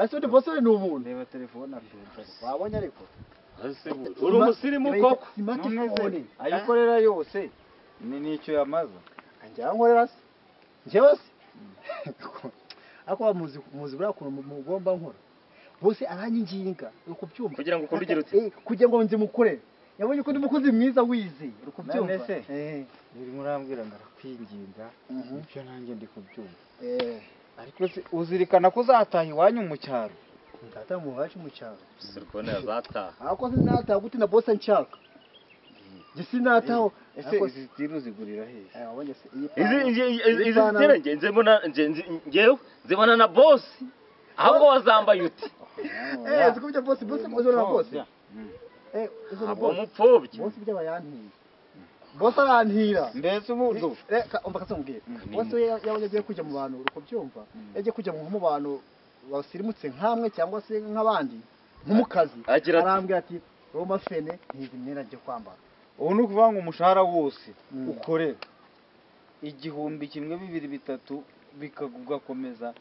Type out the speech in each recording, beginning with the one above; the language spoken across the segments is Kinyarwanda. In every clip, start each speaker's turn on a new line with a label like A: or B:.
A: Ese undi boss ni umuntu.
B: Reba telefone afite.
A: Wabonye ariko.
C: Ese uri umusirimu koko.
A: Smartphone.
B: Ayikorera yose ni nicyo yamaza.
A: Njya nkorera se. Njyewe se. Ako muzi buriya kuntu mugomba nkora. Bose aranyinginga uri kubyumva.
C: Kugira ngo ukunde ugira uti.
A: Kugira ngo nze mukore. Yabonye ko ndi umukozi mwiza wize uri kubyumva.
B: None se urimo urambwira ngo arakwinginga ibyo nanjye ndi kubyumva. Ariko se uzirikana ko uzataha iwanyu mu cyaro?
A: Ndataha mu wacu mu cyaro.
C: Sirikone azataha.
A: Ako sinataha gute na boss anshaka. Nje sinataho.
B: Ese izi zitiro uzigurira hehe?
A: Wabonye se iyi
C: izi zitiro nge nzibona ngewe nzibona na boss. Ahubwo wazambaye uti.
A: Zikubye boss uzona na boss.
C: Abo mupfobye.
A: Boss ibyo abayantira. Boss arantira.
B: Mbese ubundo.
A: Reka umva kasongera. Boss we yabonye agiye kujya mu bantu uko byumva. Yagiye kujya mu bantu basirimutse nkamwe cyangwa se nk'abandi nk'umukazi. Arambwira ati Roma fene ntizi imyenda ryo kwambara.
B: Ubu ni ukuvuga ngo umushahara wose ukorera 1000 1 2 3 bikagugakomeza.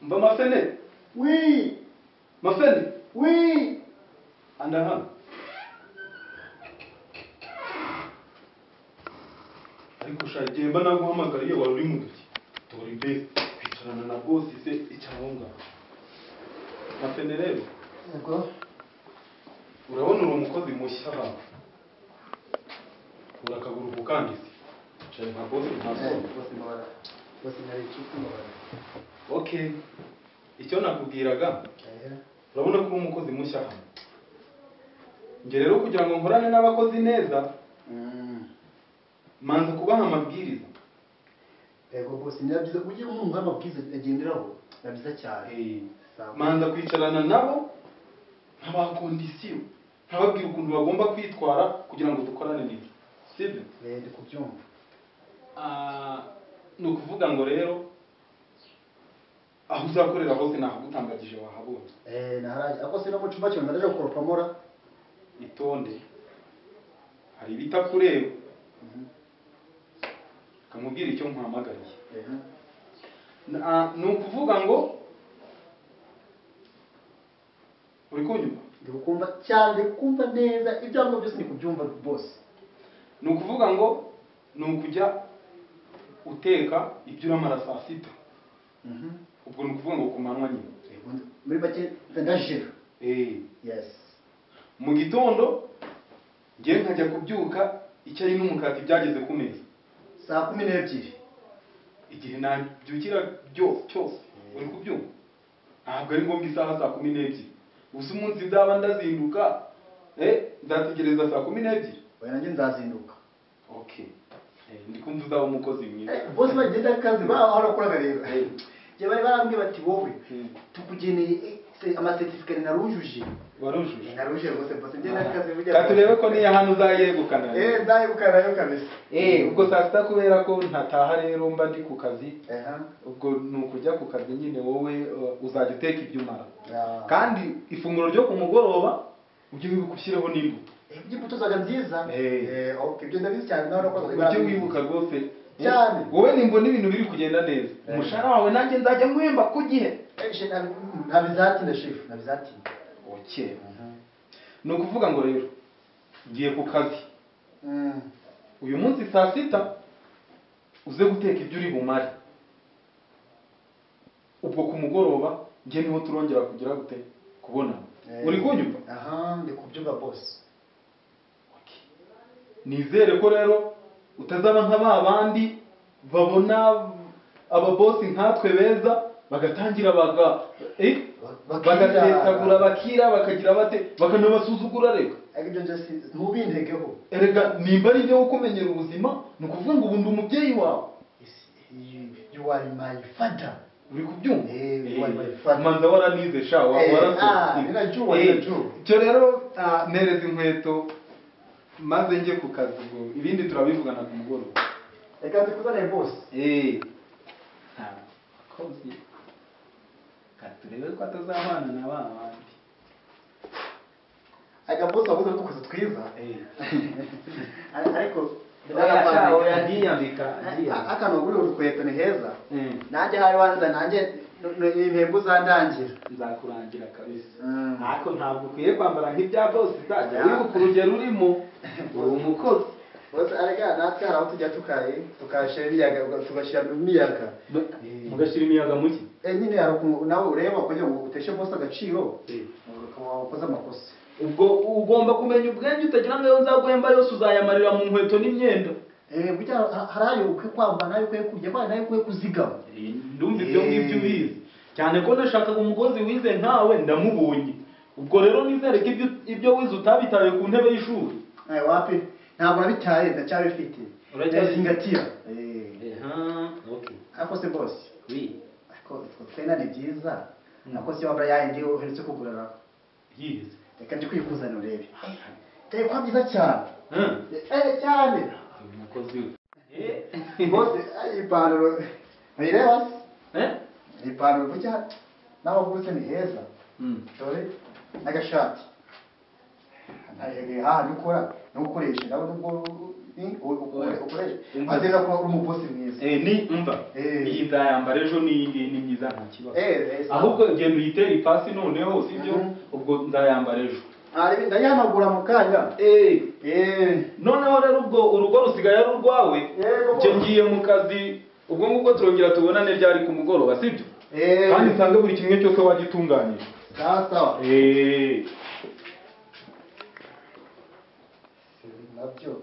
D: Mba Mafene?
A: Oui.
D: Mafene?
A: Oui.
D: Anda hano. Ariko shagiye mba naguhamagariye wari uri mu duki. Tori mbe kwicarana na boss se icyahonga. Mafene rero.
A: Yego.
D: Urabona uri umukozi mushya hano. Urakaguru kukandise. Cyane nka boss nta
A: boss mbara. Boss nari inshuti mbara.
D: Okay. Icyo nakubwiraga urabona ko uri umukozi mushya hano. Nge rero kugira ngo nkorane n'abakozi neza manza kubaha amabwiriza.
A: Yego boss ni byiza ujye umuha amabwiriza agenderaho na byiza cyane.
D: Manza kwicarana nabo nkabaha kondisiyo nkababwira ukuntu bagomba kwitwara kugira ngo dukorane neza. Sibyo?
A: Ndi kubyumva.
D: Ni ukuvuga ngo rero aho uzakorera hose nahagutangagije wahabonye.
A: Naharaje. Ako se no mu cyumba cyawe ndaje gukoropa mora.
D: Itonde. Hari ibitakureba. Kamubwira icyo nkuhamagariye. Ni ukuvuga ngo uri kunyumva?
A: Ndi kukumva cyane, kumva neza ibyango byose ndi kubyumva boss.
D: Ni ukuvuga ngo ni ukujya uteka ibyo uramara saa sita. Ubwo ni ukuvuga ngo ku manywa nyine.
A: Muri make ndajira. Yes.
D: Mu gitondo ngiye nkajya kubyuka icyayi n'umukati byageze ku meza.
A: Saa 12.
D: Igihe nabyukira byose cyose uri kubyumva. Ntabwo ari ngombwa isaha saa 12. Ubusa umunsi nzaba ndazinduka nzategereza saa 12.
A: Oya nanjye nzazinduka.
D: Okay. Ndi kumva uzaba umukozi mwiza.
A: Bose bagenda akazi bahora koraga rero. Je bari barambwiye bati wowe tukugeneye amacertificate narujuje.
D: Warujuje?
A: Narujuje rwose bose ngenda akazi burya.
D: Katurebe ko niya hano uzayegukana.
A: Nzayegukana yo kabisa.
D: Ubwo saa sita kubera ko ntataha rero mba ndi ku kazi. Ubwo ni ukujya ku kazi nyine wowe uzajya uteka ibyo umara. Kandi ifunguro ryo ku mugoroba ujye wibuka ushyiraho n'imbuto.
A: Imbuto zaga nziza. Okay, ibyo ndabizi cyane nawe nakoze.
D: Ujye wibuka rwose
A: cyane.
D: Wowe nimbona ibintu biri kugenda neza. Umushahara wawe nanjye nzajya nkwemba ku gihe.
A: Ntabizatinda chef, ntabizatinda.
D: Okay. Ni ukuvuga ngo rero ngiye ku kazi. Uyu munsi saa sita uze guteka ibyo uri bumare. Ubwo ku mugoroba ngiye niho turongera kugira gute kubona. Uri kunyumva?
A: Aha, ndi kubyumva boss.
D: Okay. Nizere ko rero utazaba nka ba bandi babona ababosi nkatwe beza bagatangira bagasesagura bakira bakagira bate bakanabasuzugura reka.
A: Ibyo nje si ntubintegeho.
D: Erega nimba ari byo kumenyera ubuzima ni ukuvuga ngo ubundi umubyeyi wawe.
A: You are my father.
D: Uri kubyumva?
A: You are my father.
D: Manza waranize sha warasoma.
A: Ninajua ninajua.
D: Cyo rero nereza inkweto Maze njye ku kazi ubwo ibindi turabivugana ku mugoroba.
A: Reka nzikuzanire boss.
D: Abakozi katurebe ko atazahwana na ba bandi.
A: Aga boss wabuze udukoze twiza. Ariko
D: oya ndiyambika.
A: Akano guri urukweto ni heza. Nanjye hari wanza nanjye impembo uzandangira.
D: Nzakurangira kabisa. Ariko ntabwo ukwiye kwambara nk'ibya boss zajya wibuka urugero urimo uri umukozi.
A: Boss arega natwe hari aho tujya tukaye tukashira imiyaga tugashyira imiyaga.
D: Mugashyira imiyaga muki?
A: Nyine hari ukuntu nawe ureba kugira ngo uteshe boss agaciro. Ukaba wakoze amakosa.
D: Ubwo ugomba kumenya ubwenge utagira ngo nzaguhemba yose uzayamarira mu nkweto n'imyenda.
A: Burya hari ayo ukwiye kwambara nayo ukwiye kurya kandi nayo ukwiye kuzigama.
D: Ndumva ibyo ngibyo ubizi. Cyane ko nashakaga umugozi wize nkawe ndamubonye. Ubwo rero nizere ko ibyo wize utabitaye ku ntebe y'ishuri.
A: Wapi? Ntabwo nabitaye ndacyabifite. Uracyazingatia.
C: Okay.
A: Ariko se boss.
C: Oui.
A: Ariko utwo twenda ni byiza. Nako se wambara yayindi uherutse kugura.
D: Yize.
A: Reka ndi kwikuzana urebe. Teye kwa byiza cyane. Cyane.
D: Umukozi we.
A: Boss ipantaro. Nireba se? Ipantaro burya nawe wavutse ni heza. Dore n'agashati. Nta ukora nukoresha nawe nubwo ukoresha. Azeza ko uri umubosi mwiza.
D: Ni umva. Iyi nzayambara ejo ni ni myiza nta kibazo. Ahubwo ngenda uyitere ipasi noneho sibyo ubwo nzayambara ejo.
A: Ari ndayanagura mu kanya.
D: Noneho rero ubwo urugo rusigaye ari urwawe. Nje ngiye mu kazi ubwo ngubwo turongera tubonane ryari ku mugoroba sibyo? Kandi nsange buri kimwe cyose wagitunganyije.
A: Sawa sawa. Nabyo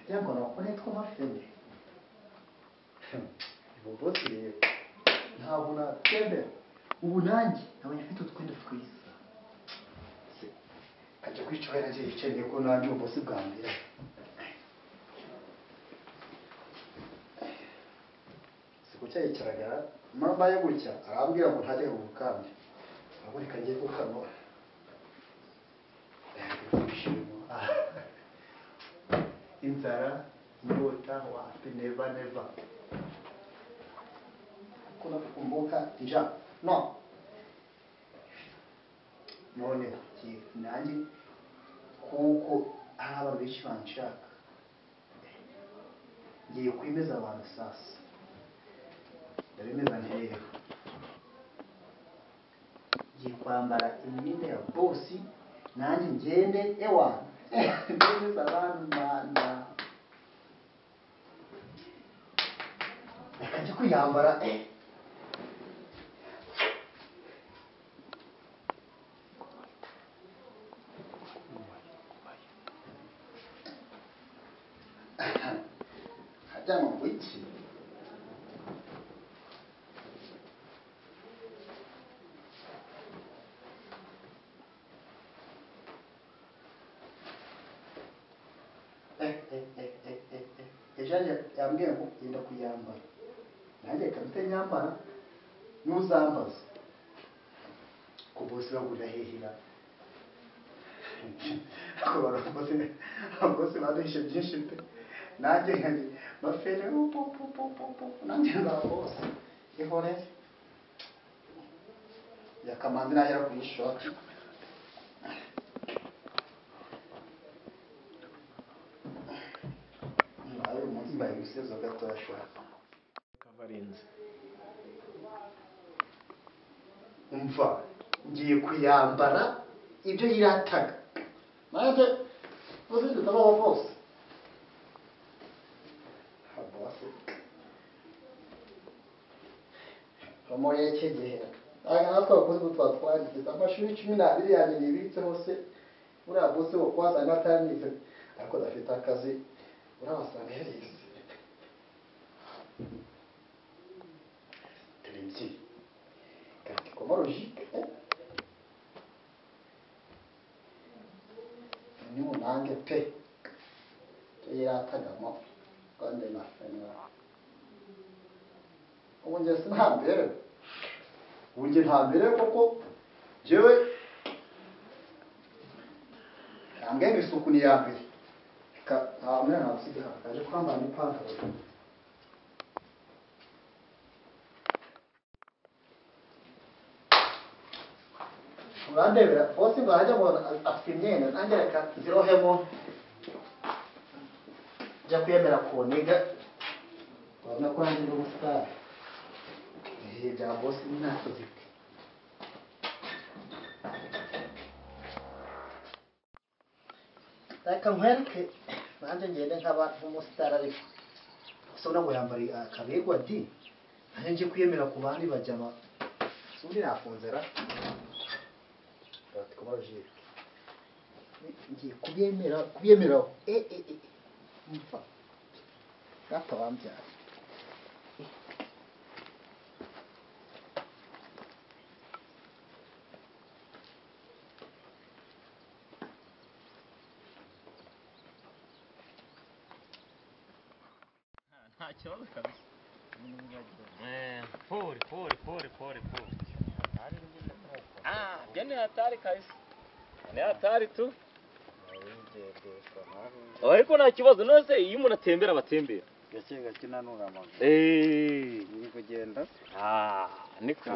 A: cyangwa nakore two mafene. Boss rero ntabwo natembera. Ubu nanjye nabonye afite utwenda twiza. Kajya kwicara nanjye yicaye ko nanjye ububosi bwa mbere. Siko cyayicaragara mbaye gutya arambwira ngo ntajye mu bukande. Ahubwo reka njye kukano. Inzara inyota wapi never never. Kuna kukumbuka njaa. No. None nanjye kuko hari abantu benshi banshaka. Ngiye kwemeza abantu sasa. Ndabemeza nti rero. Ngiye kwambara imyenda ya bosi nanjye ngende ewa. Ndemeza abantu mana. Reka njye kuyambara. Hajyanwa ngo iki? Ejo yambwiye ngo yenda kuyambara. Nanjye reka mpite nyambara ntuzambaze. Ko bose bagurira hehera. Bose baduhishe byinshi pe. Nanjye mafere nanjye nzaba bose. Ihorere. Yakamanzi nahera kuyishaka. Umva ngiye kuyambara ibyo yirataga. Maze uzi ndaba bose. Bose. Muri iki gihe aga natwe abakozi twatwarigize amashuri 12 yanjye nibitse hose uriya bose wo kwasanga atanize ariko adafite akazi urabasanga yarize. Televiziyo. Comment logique, eh? Ni munange pe. Yiratagamo kandi mafana. Ubu njye sinambere. Ubu njye ntambere koko jewe nambwe isuku ni ya mbere. Reka nta mwana nsiga kaje kwambara n'ipantaro. Urandebera bose ngo arajya ngo afite imyenda nanjye reka nzirohemo njya kwiyemera ku niga urabona ko nanjye ndi umusitari bya bose ntacyo zifite. Reka nkwereke nanjye ngende nkaba nk'umusitari ariko gusa ubona ngo yambara akabegwa di nanjye nje kwiyemera ku bandi bajyama ubundi nafunze ra ngiye kubyemeraho mva data wambyara.
C: Nta kibazo kabisa. Pole pole pole pole pole. Ah, ni hatari kabisa. Ni hatari tu. Ariko nta kibazo nose iyo umuntu atembera abatembera.
B: Gake gake nanura amaguru. Uri kugenda?
C: Ah, niko.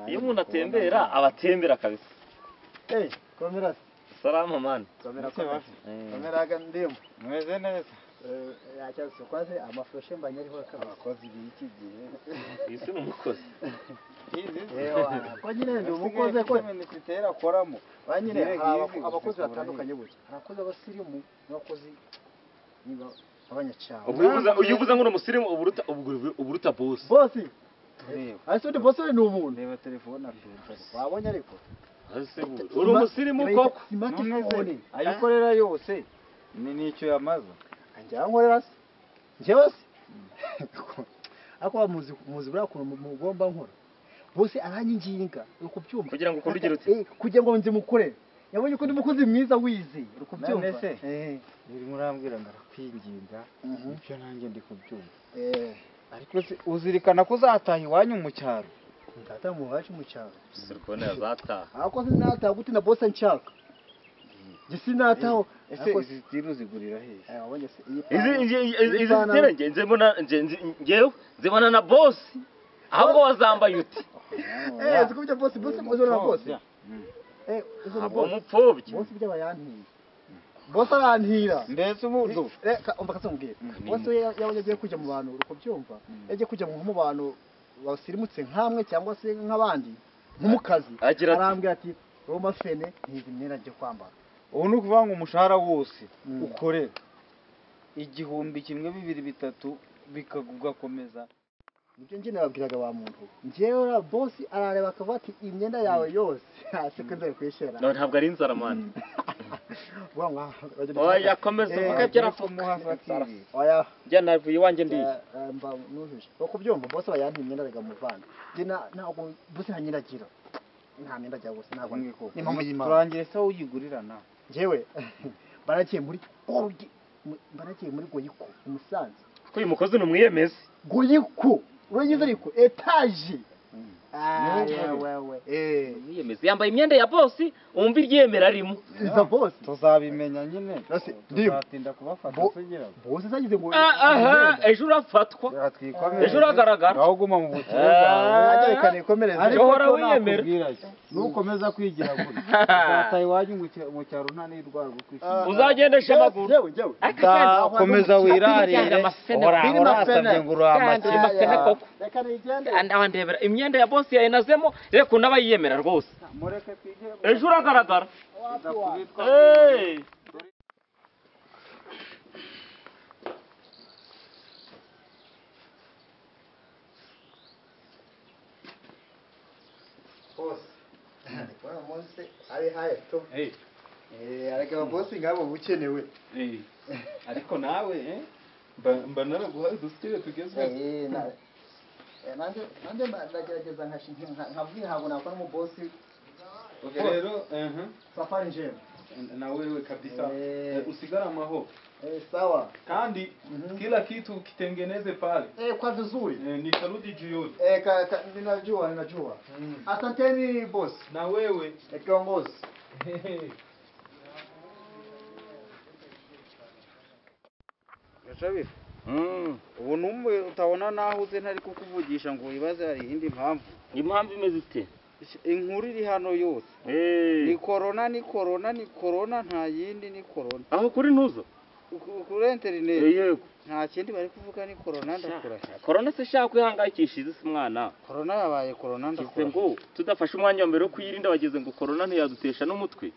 C: Iyo umuntu atembera abatembera kabisa.
A: Komera.
C: Salama man.
A: Komera komera. Komera ndimo.
B: Mweze neza.
A: Yacyase kwaze amafroshe mbanyariho akaba
B: abakozi b'iki gihe.
C: Isi ni umukozi.
A: Ko nyine ndi umukozi ko
B: minisiteri akoramo.
A: Ba nyine abakozi batandukanye burya. Abakozi abasirimu n'abakozi niba abanyacyaro.
C: Uyu uvuze ngo umusirimu uburuta boss.
A: Boss. Ese undi boss ni umuntu.
B: Reba telefone afite.
A: Wabonye ariko.
C: Ese uri umusirimu koko.
A: Smartphone
B: ayikorera yose ni nicyo yamaze.
A: Njya nkorera se. Njyewe se. Ako muzi buriya kuntu mugomba nkora. Bose aranyinginga ukubyumva
C: kugira ngo ukunde uti
A: kugira ngo nzi mukore. Yabonye ko ndi umukozi mwiza wize ukubyumva.
B: Uri murambwira ngo arakwinginga ibyo nanjye ndi kubyumva. Ariko se uzirikana ko uzataha iwanyu mu cyaro?
A: Ndataha mu wacu mu cyaro.
C: Sirikona yazataha.
A: Ako sinataha gute na boss nshaka. Nje sinataho.
B: Ese izi tiru zigurira he?
A: Wabonye se
C: izi tira nje nzibona njewe nzibona na boss. Ahubwo wazambaye uti.
A: Zikubye boss uzona na boss. Uzona boss.
C: Umupfobye.
A: Boss ibyo bayantiye. Boss arantira.
B: Mbese ubundo.
A: Reka umva kasongera. Boss yabonye agiye kujya mu bantu uko byumva. Yagiye kujya mu bantu basirimutse nkamwe cyangwa se nk'abandi nk'umukazi. Arambwira ati Roma fene ntizi imyenda ngiye kwambara.
B: Ubu ni ukuvuga ngo umushahara wose ukorera 1000 1 2 3 bikagugakomeza. Nibyo
A: njye nababwiraga ba muntu. Njyewe boss arareba akavuga ati imyenda yawe yose aseko nzari kuyishera.
C: No ntabwo ari inzara man. Oya komeza uvuge byarafuka.
A: Oya
C: njye navuye iwanjye ndi.
A: Mba nujuje. Uko byumva boss abayanti imyenda rega muvana. Njye ntabwo boss ntanyiragira. Nta myenda ajya gusa ntabwo ni impamvu y'Imana.
B: Turangiye se uyigurira nawe.
A: Njyewe barakiye muri orgi barakiye muri Goyiko umusanze.
C: Ko uyu mukozi ni umwiyemezi.
A: Goyiko urayize ariko etaje. Wewe.
C: Umwiyemezi yambaye imyenda ya boss umva iryemera arimo.
A: Iza boss
B: tuzabimenya nyine. Tuzatinda kubafata sugira.
A: Boss zagize ngo
C: aha ejo urafatwa. Ejo uragaragara.
B: Aho guma mu bukire bwawe.
A: Ajya reka nikomereze.
C: Uhora wiyemera.
B: Nukomeza kwigira gutya uzataha iwanyu mu cyaro nta n'irwara gukwishima.
C: Uzagendesha amaguru.
A: Jewe.
B: Komeza wirarire. Ora ngo uramakire
C: koko.
A: Reka nigende.
C: Andabandebera imyenda ya boss yayinazemo reka unabayiyemera rwose.
B: Mureke twigire.
C: Ejo uragaragara.
A: Boss. Ndikubona umunsi ari haye tu. Ariko boss ngabo bukenewe.
D: Ariko nawe mba naraguhaye udusitire tugezweho.
A: Nanjye ndagerageza nkabwira ntabwo nakora mu boss.
D: Rero
A: safari njema.
D: Na wewe kabisa usigara amahoro.
A: Sawa.
D: Kandi kila kitu kitengeneze pale.
A: Kwa vizuri.
D: Nitarudi jioni.
A: Ninajua. Asanteni boss.
D: Na wewe
A: kiongozi.
B: Gacabira. Ubu numwe utabona naho uze ntari kukuvugisha ngo wibaze hari indi mpamvu.
C: Impamvu imeze ite?
B: Inkuru iri hano yose. Ni corona ni corona ni corona nta yindi ni corona.
C: Aho kuri ntuzo?
B: Kuri internet.
C: Yego.
B: Nta kindi bari kuvuga ni corona ndakurahira.
C: Corona se shaka kwihangayikisha izi mwana.
B: Corona yabaye corona ndakurahira.
C: Ngo tudafashe umwanya wa mbere wo kuyirinda bageze ngo corona ntiyadutesha n'umutwe.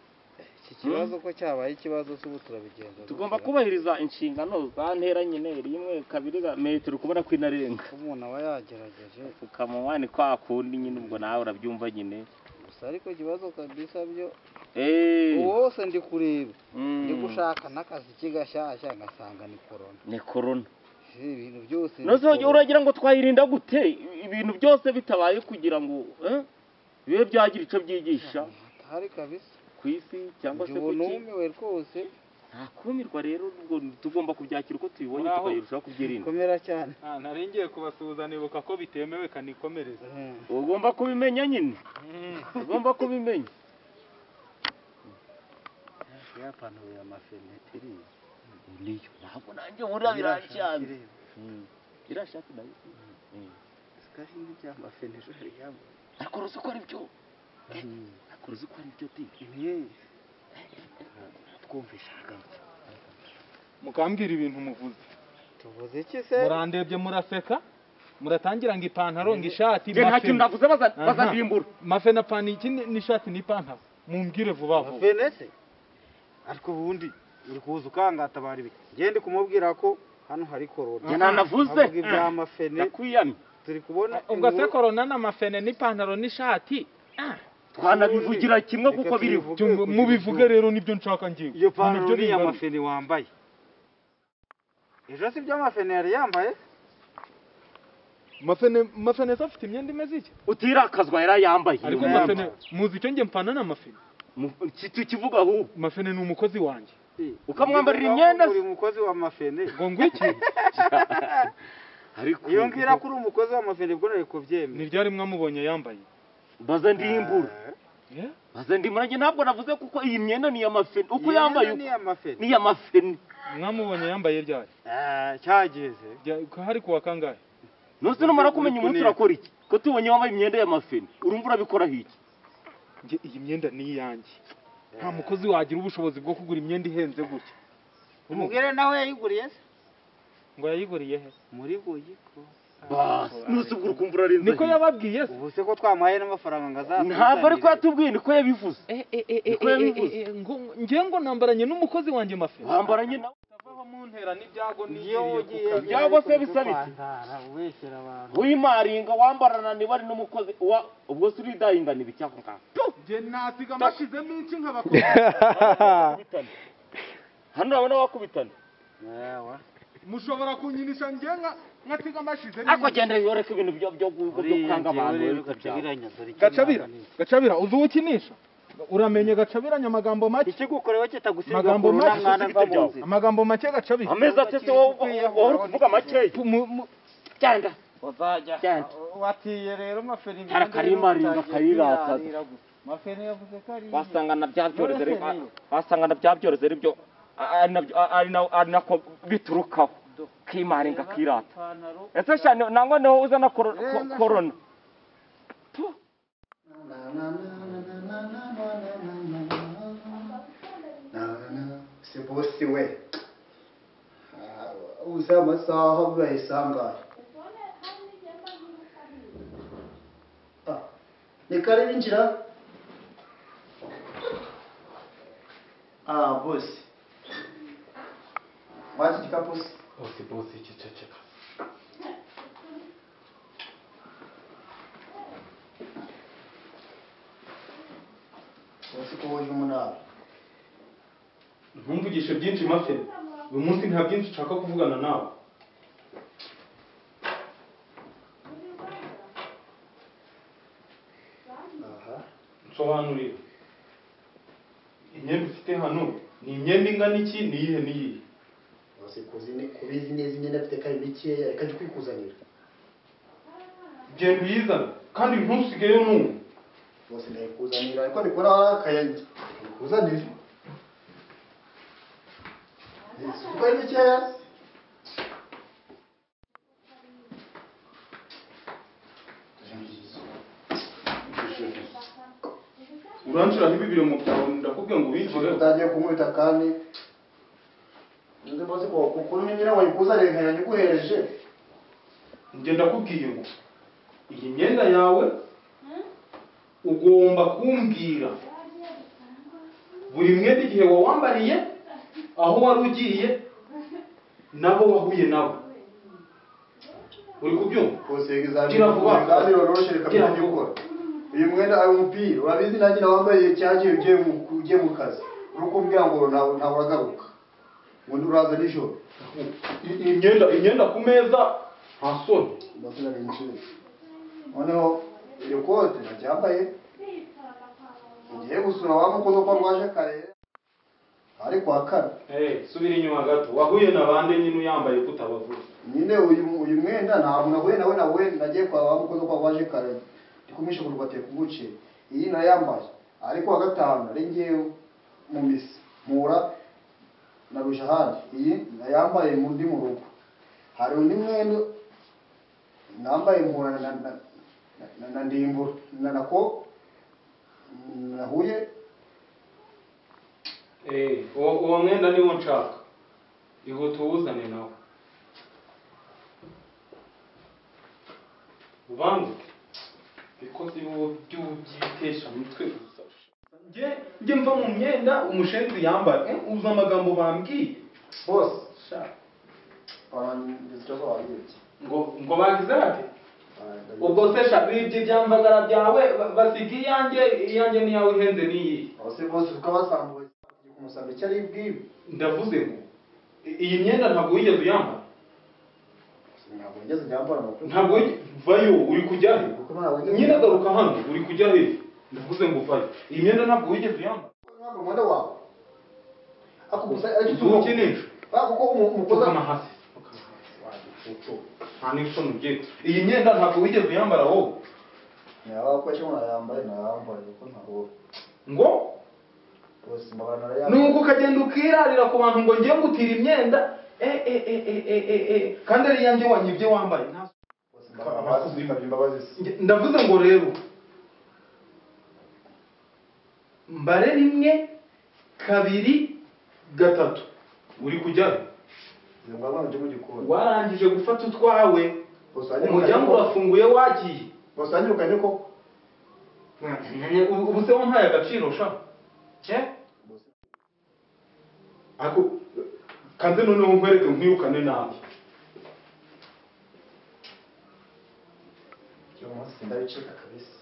B: Iki kibazo ko cyabaye ikibazo se ubu turabigenza.
C: Tugomba kubahiriza inshingano za ntera nyine rimwe kabiri metero kubona ko inarenga.
B: Umuntu aba yagerageje
C: ukamuwa ni kwa kundi nyine ubwo nawe urabyumva nyine.
B: Gusa ariko ikibazo kabisa byo wose ndi kureba ndi gushaka n'akazi kigashyashya ngasanga ni corona.
C: Ni corona.
B: Ibintu byose.
C: Nose uragira ngo twayirinda gute ibintu byose bitabaye kugira ngo bibe byagira ico byigisha.
B: Hari kabisa.
C: Kwisi cyangwa se kuki
B: numiwe rwose
C: nta kumirwa rero ubwo tugomba kubyakira uko tubibonye tukayirushaho kubyirinda.
B: Komera cyane.
D: Naringiye kubasuhuza nibuka ko bitemewe kanikomereza.
C: Ugomba kubimenya nyine. Ugomba kubimenya.
B: Ya pantaro ya mafene iri.
C: Niyo ntabwo nanjye buriya biranshanze. Irashaka nayo.
B: Sikari n'ibya mafene jari yambaye.
C: Ariko uzi ko ari byo. Akora uzi ko ari byo ti.
B: Twumvisha agarutse.
D: Mukambwira ibintu muvuze.
B: Tuvuze iki se?
D: Murandebye muraseka. Muratangira ngo ipantaro ngo ishati.
C: Nge nta kintu navuze bazandimbura.
D: Mafe na pani iki n'ishati n'ipantaro. Mumbwire vuba vuba.
B: Mafe se? Ariko ubundi uri kuza ukangatabara ibi. Ngende kumubwira ko hano hari corona.
C: Nge nanavuze.
B: Avuga ibya mafene.
C: Ndakwiyamye.
B: Turi kubona
D: ubwo se corona na mafene n'ipantaro n'ishati.
C: Twanabivugira kimwe kuko biriho.
D: Mubivuge rero nibyo nshaka ngiye.
B: Iyo pantaro ni amafene wambaye. Ejo si byo amafene yari yambaye?
D: Mafene afite imyenda imeze iki?
C: Utirakazwa yari yambaye.
D: Ariko mafene muzi icyo nge mpana na mafene.
C: Tukivuga ahubwo.
D: Mafene ni umukozi wanjye.
C: Ukamwambarira imyenda
B: uri umukozi wa mafene.
D: Ngo ngwiki?
C: Ariko
B: iyo ngira kuri umukozi wa mafene bwo nari kubyemera.
D: Ni ryari mwamubonye yambaye?
C: Baza ndimbura. Baza ndimbura nge ntabwo navuze kuko iyi myenda ni yamafene. Uko yambaye
B: ni yamafene.
C: Ni yamafene.
D: Mwamubonye yambaye ryari?
B: Cyageze.
D: Hari kuwa kangahe?
C: Nose numara kumenya umunsi urakora iki? Ko tubonye wambaye imyenda y'amafene. Urumva urabikora hiki?
D: Nge iyi myenda ni iyanjye. Nta mukozi wagira ubushobozi bwo kugura imyenda ihenze gutya.
B: Umugere nawe yayiguriye se?
D: Ngo yayiguriye he?
B: Muri Goyiko.
C: Bas, nusubwo ukumvura arenze.
D: Niko yababwiye se?
B: Ubu se ko twamuhaye n'amafaranga ngaza.
C: Ntabwo ariko yatubwiye niko yabivuze. Niko yabivuze.
D: Ngo ngiye ngo nambaranye n'umukozi wanjye mafe.
C: Wambaranye nawe
D: utavaho mu ntera n'ibyago nigiriye ku kazi.
C: Ibyago se bisabitse.
B: Ubeshyera abantu.
C: Wimaringa wambarana niba ari n'umukozi wa ubwo se uridayingana ibicyako ngaho.
D: Nge nasiga amashizemo inci nk'abakozi.
C: Hano urabona wakubitana.
B: Yawa.
D: Mushobora kunyinisha nge nkatiga amashize.
C: Ariko genda yoreka ibintu byo kwanga abantu.
D: Gacabira, Gacabira uzi ukinisha? Uramenye Gacabiranya amagambo make.
B: Ikigukorewe kitagusiga corona mwana mva munzi.
D: Amagambo make Gacabira.
C: Ameza ate se wowe uri kuvuga make? Genda.
B: Uzajya. Watiye rero maferi.
C: Harakarimaringa kayirata.
B: Maferi yavuze ko ari.
C: Wasanga na bya byorezo rero. Wasanga na bya byorezo ari byo ari nako biturukaho. Kimaringa kirata. Ese cyane nangwa niho uzana corona.
A: Se bosi we. Uza amasaha bayisangaye. Ni kare binjira. Bosi. Wazi igikapu se?
D: Bosi bosi ceceka.
A: Bosi ko woje umunara.
D: Ntumvugishe byinshi mafe. Uyu munsi nta byinshi nshaka kuvugana nawe.
A: Aha.
D: Nsobanurira. Imyenda ufite hano ni imyenda ingana iki ni iyihe n'iyihe?
A: Bose kuzi kubizi neza imyenda afite kari mikeya reka njye kwikuzanira.
D: Genda uyizane kandi ntusigeyo n'umwe.
A: Bose ndayikuzanira ariko ndikora akayange. Ndikuzanira. Kuko ari mikeya.
D: Uranshiraho ibi biro mu byawe ndakubwiye ngo ubinshireho.
A: Utagiye kumwita kandi nzi bose ko kuko nyine wayikuzaniye nkayanyiguhereje.
D: Njye ndakubwiye ngo iyi myenda yawe ugomba kumbwira buri mwenda igihe wawambariye, aho wari ugiye, nabo wahuye nabo. Uri kubyumva? Gira vuba.
A: Uyu mwenda ari umupira urabizi nanjye nawambaye cyagiye ugiye mu kazi. Uri kumbwira ngo ntabwo uragaruka. Ngo uraza nijoro.
D: Imyenda ku meza nta soni.
A: Noneho iryo kote naryambaye ngiye gusura wa mukozi ko rwaje kare ari kwa kane.
D: Subira inyuma gato. Wahuye na bande nyine uyambaye kutabavuga.
A: Nyine uyu mwenda ntabwo nahuye nawe nagiye kwa wa mukozi ko rwaje kare ndikumisha kurwateka umuce. Iyi nayambaye ariko wa gatanu nari ngiye mu misi mpura na Rujahandi. Iyi nayambaye mu ndi mu rugo. Hari undi mwenda nambaye mpura na ndimbura na nako nahuye.
D: Uwo mwenda niwo nshaka. Ihute uwuzane nawe. Ubanguke. Bikoze by'ubyitesha mutwe gusa. Njye mva mu myenda umushenzi yambaye. Uzi amagambo bambwiye.
A: Boss, sha.
D: Ngo bagize bate? Ubwo se sha bibye byamvagara byawe basiga iyanjye niyawe ihenze niyi.
A: Bose bose ukabasambuye kumusaba icyo ari bwibe.
D: Ndavuze ngo iyi myenda ntabwo wigeze uyambara.
A: Ntabwo wigeze uyambara.
D: Ntabwo vayo uri kujya he? Nyine garuka hano uri kujya he? Ndavuze ngo vayo. Iyi myenda ntabwo wigeze uyambara.
A: Ntabwo mwenda wawe. Ako gusa
D: ariko ukinisha.
A: Kuko umukoza
D: hasi. Nta n'isoni ugiye. Iyi myenda ntabwo wigeze uyambara wowe.
A: Yaba ko cyo yambaye nayambaye kuko ntabwo.
D: Ngo nuko ukagenda ukirarira ku bantu ngo ngiye ngutira imyenda kandi ari yanjye wanyibye wambaye. Ndavuze ngo rero mbare 1 2 3 uri kujya warangije gufata utwawe umuryango urafunguye wagiye. Ubu se wampaye agaciro sha? Ako kanze noneho nkwereke nkwirukane nabi.
A: Uyu munsi ndabicika kabisa.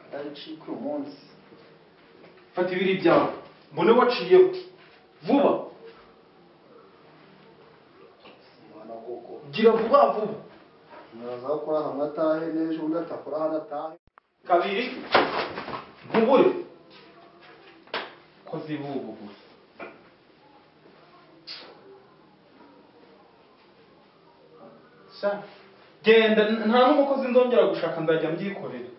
A: Ndabicika uyu munsi.
D: Fata ibiri byawe mbone waciyeho vuba. Gira vuba vuba.
A: Muraza gukora hamwe atahe n'ejo undi atakora hano atahe.
D: Kabiri nkubure ko zibubu gusa. Sha genda nta n'umukozi nzongera gushaka nzajya mbyikorera.